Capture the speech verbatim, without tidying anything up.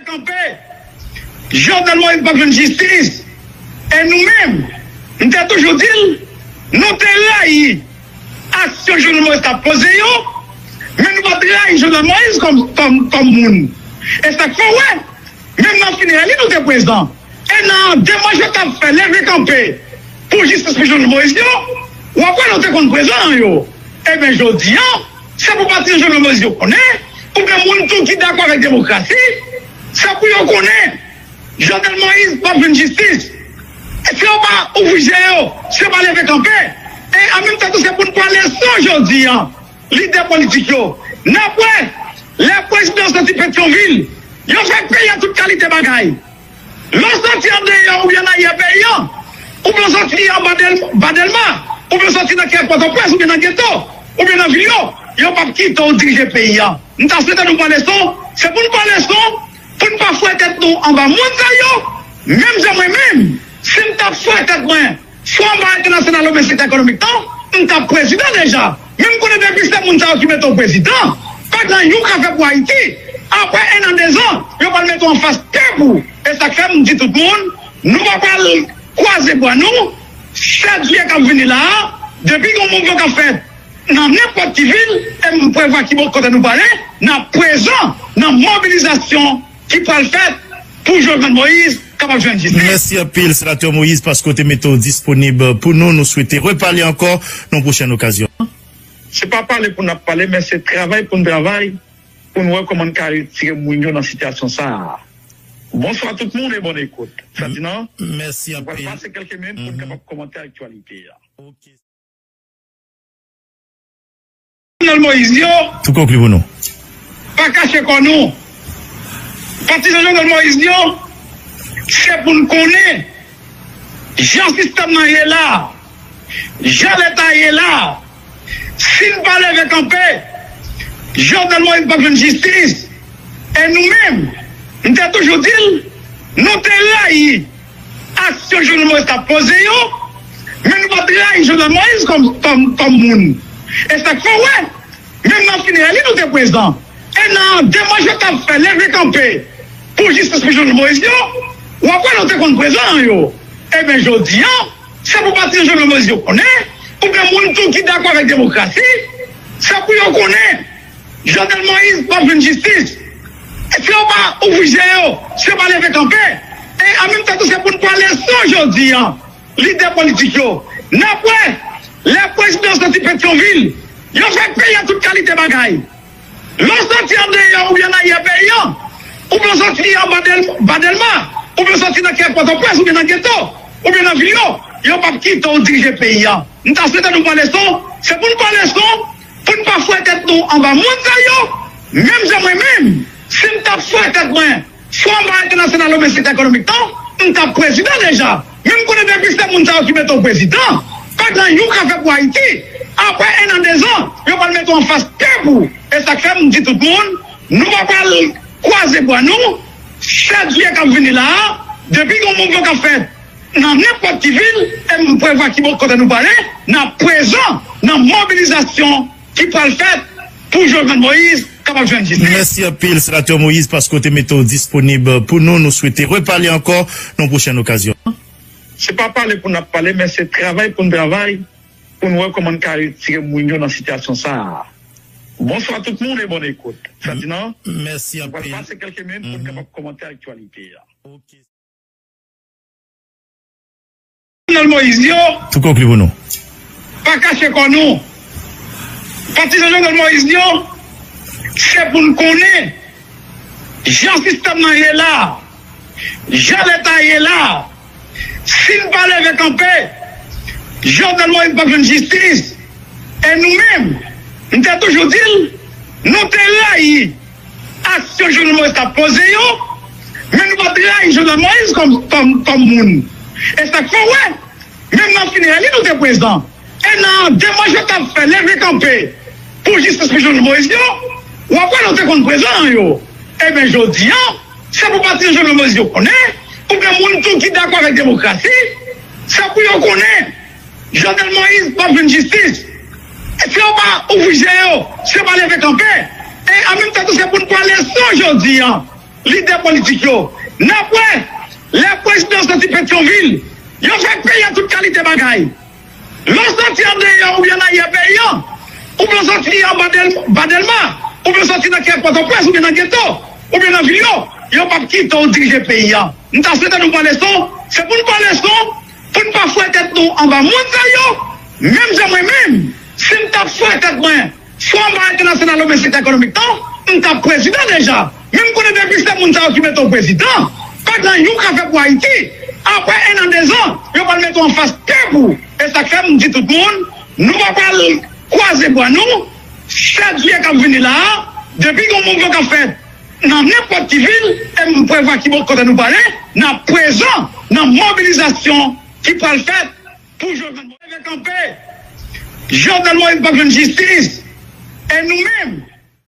Kanpe, Jovenel Moïse p ap jwenn jistis. E nou menm, m te toujou di l, nou te rayi aksyon Jovenel Moïse t ap poze yo, men nou pa t rayi Jovenel Moïse kòm, kòm, kòm moun. E sa k fè w wè, menm nan finerè li, nou te prezan. E nan demach yo t ap fè, leve kanpe pou jistis pou Jovenel Moïse yo, w ap wè nou te konn prezan nan yo. Ebyen, jodi a, se pou patizan Jovenel Moïse yo konnen, oubyen moun tou ki dakò avèk demokrasi, se pou yo konnen Jovenel Moïse p ap jwenn jistis. E si yo pa ouvri je yo, si yo pa leve kanpe, e an menm tan tou, se pou n pran leson jodi a, lidè politik yo. N ap wè, lè prezidan soti Petyonvil, yo fè peyi a tout kalite bagay. Lè w soti andeyò oubyen nan ayè peyi a, oubyen w soti anba Dèl-, ba Dèlma, oubyen w soti nan kè Pòtoprens, oubyen nan geto, oubyen nan vil yo, yo p ap kite w dirije peyi a. M ta swete nou pran leson, se pou n pran leson, pou n pa foure tèt nou anba moun sa yo, menm jan mwen menm, si m t ap foure tèt mwen swa anba entènasyonal oubyen sektè ekonomik lan, m t ap prezidan deja. Men m konnen depi se moun sa yo ki mete w prezidan, pa gen anyen w ka fè pou Ayiti. Apre en an, dezan, yo pral mete w anfas pèp ou. E sa k fè m di tout moun, nou pa pral kwaze bra nou, sèt jiyè k ap vini la a, depi gen yon mouvman k ap fèt nan nenpòt ki vil, e m prevwa ki bò kote nou prale, n ap prezan nan mobilizasyon ki pral fèt pou Jovenel Moïse kapab jwenn jistis. Mèsi anpil, Senatè Moïse, paske w te mete w disponib pou nou. Nou swete repale ankò nan yon pwochèn okazyon. Se pa pale pou n ap pale, men se travay pou n travay, pou n wè kòman n ka retire moun yo nan sitiyasyon sa a. Bonswa tout moun e bòn ekout. Ferdinand, mèsi anpil. Nou pral pase kèlke minit pou n kapab kòmante aktyalite a. Ok. Jovenel Moïse yo. Tou konkli pou nou. Pa kache kò nou. Patizan Jovenel Moïse yo, se pou n konnen jan sistèm nan ye la, jan Leta ye la, si n pa leve kanpe, Jovenel Moïse p ap jwenn jistis. E nou menm, m te toujou di l, nou te rayi aksyon Jovenel Moïse t ap poze yo, men nou pa t rayi Jovenel Moïse kòm, kòm, kòm moun. E sa k fè w wè, menm nan finerè li, nou te prezan. E nan demach yo t ap fè, leve kanpe pou jistis pou Jovenel Moïse yo, w ap wè nou te konn prezan nan yo. Ebyen, jodi a, se pou patizan Jovenel Moïse yo konnen, oubyen moun tou ki dakò avèk demokrasi, se pou yo konnen Jovenel Moïse p ap jwenn jistis. E si yo pa ouvri je yo, si yo pa leve kanpe, e an menm tan tou, se pou n pran leson jodi a, lidè politik yo. N ap wè, lè prezidan soti Petyonvil, yo fè peyi a tout kalite bagay. Lè w soti andeyò oubyen nan ayè peyi a, oubyen w soti anba Dèl-, ba Dèlma, oubyen w soti nan kè Pòtoprens, oubyen nan geto, oubyen nan vil yo, yo p ap kite w dirije peyi a. M ta swete nou pran leson, se pou n pran leson, pou n pa foure tèt nou anba moun sa yo, menm jan mwen menm, si m t ap foure tèt mwen swa anba entènasyonal oubyen sektè ekonomik lan, m t ap prezidan deja. Men m konnen depi se moun sa yo ki mete w prezidan, pa gen anyen w ka fè pou Ayiti. Apre en an, dezan, yo pral mete w anfas pèp ou. E sa k fè m di tout moun, nou pa pral kwaze bra nou, sèt jiyè k ap vini la a, depi gen yon mouvman k ap fèt nan nenpòt ki vil, e m prevwa ki bò kote nou prale, n ap prezan nan mobilizasyon ki pral fèt pou Jovenel Moïse kapab jwenn jistis. Mèsi anpil, Senatè Moïse, paske w te mete w disponib pou nou. Nou swete repale ankò nan yon pwochèn okazyon. Se pa pale pou n ap pale, men se travay pou n travay, pou n wè kòman n ka retire moun yo nan sitiyasyon sa a. Bonswa tout moun e bòn ekout. Ferdinand, mèsi anpil. Nou pral pase kèlke minit pou n kapab kòmante aktyalite a. Ok. Jovenel Moïse yo. Tou konkli pou nou. Pa kache kò nou. Patizan Jovenel Moïse yo, se pou n konnen jan sistèm nan ye la, jan Leta ye la, si n pa leve kanpe, Jovenel Moïse p ap jwenn jistis. E nou menm, m te toujou di l, nou te rayi aksyon Jovenel Moïse t ap poze yo, men nou pa t rayi Jovenel Moïse kòm, kòm, kòm moun. E sa k fè w wè, menm nan finerè li, nou te prezan. E nan demach yo t ap fè, leve kanpe pou jistis pou Jovenel Moïse yo, w ap wè nou te konn prezan nan yo. Ebyen, jodi a, se pou patizan Jovenel Moïse yo konnen, oubyen moun tou ki dakò avèk demokrasi, se pou yo konnen Jovenel Moïse p ap jwenn jistis. E si yo pa ouvri je yo, si yo pa leve kanpe, e an menm tan tou, se pou n pran leson jodi a, lidè politik yo. N ap wè, lè prezidan soti Petyonvil, yo fè peyi a tout kalite bagay. Lè w soti andeyò oubyen nan ayè peyi an, oubyen w soti anba Dèl- ba Dèlma, oubyen w soti nan kè Pòtoprens oubyen nan geto, oubyen nan vil yo, yo p ap kite w dirije peyi a. M ta swete nou pran leson, se pou n pran leson, pou n pa foure tèt nou anba moun sa yo. Menm jan mwen menm, si m t ap foure tèt mwen sou anba entènasyonal oubyen sektè ekonomik lan, m t ap prezidan deja. Men m konnen depi se moun sa yo ki mete w prezidan, pa gen anyen w ka fè pou Ayiti. Apre en an, dezan, yo pral mete w anfas kè pou. E sa k fè m di tout moun, nou pa pral kwaze bra nou. Sèt jiyè k ap vini la a, depi gen yon mouvman k ap fèt nan nenpòt ki vil, e m prevwa ki bò kote nou prale, n ap prezan nan mobilizasyon ki pral fèt pou Jovenel Moïse leve kanpe. Jovenel Moïse p ap jwenn jistis. E nou menm,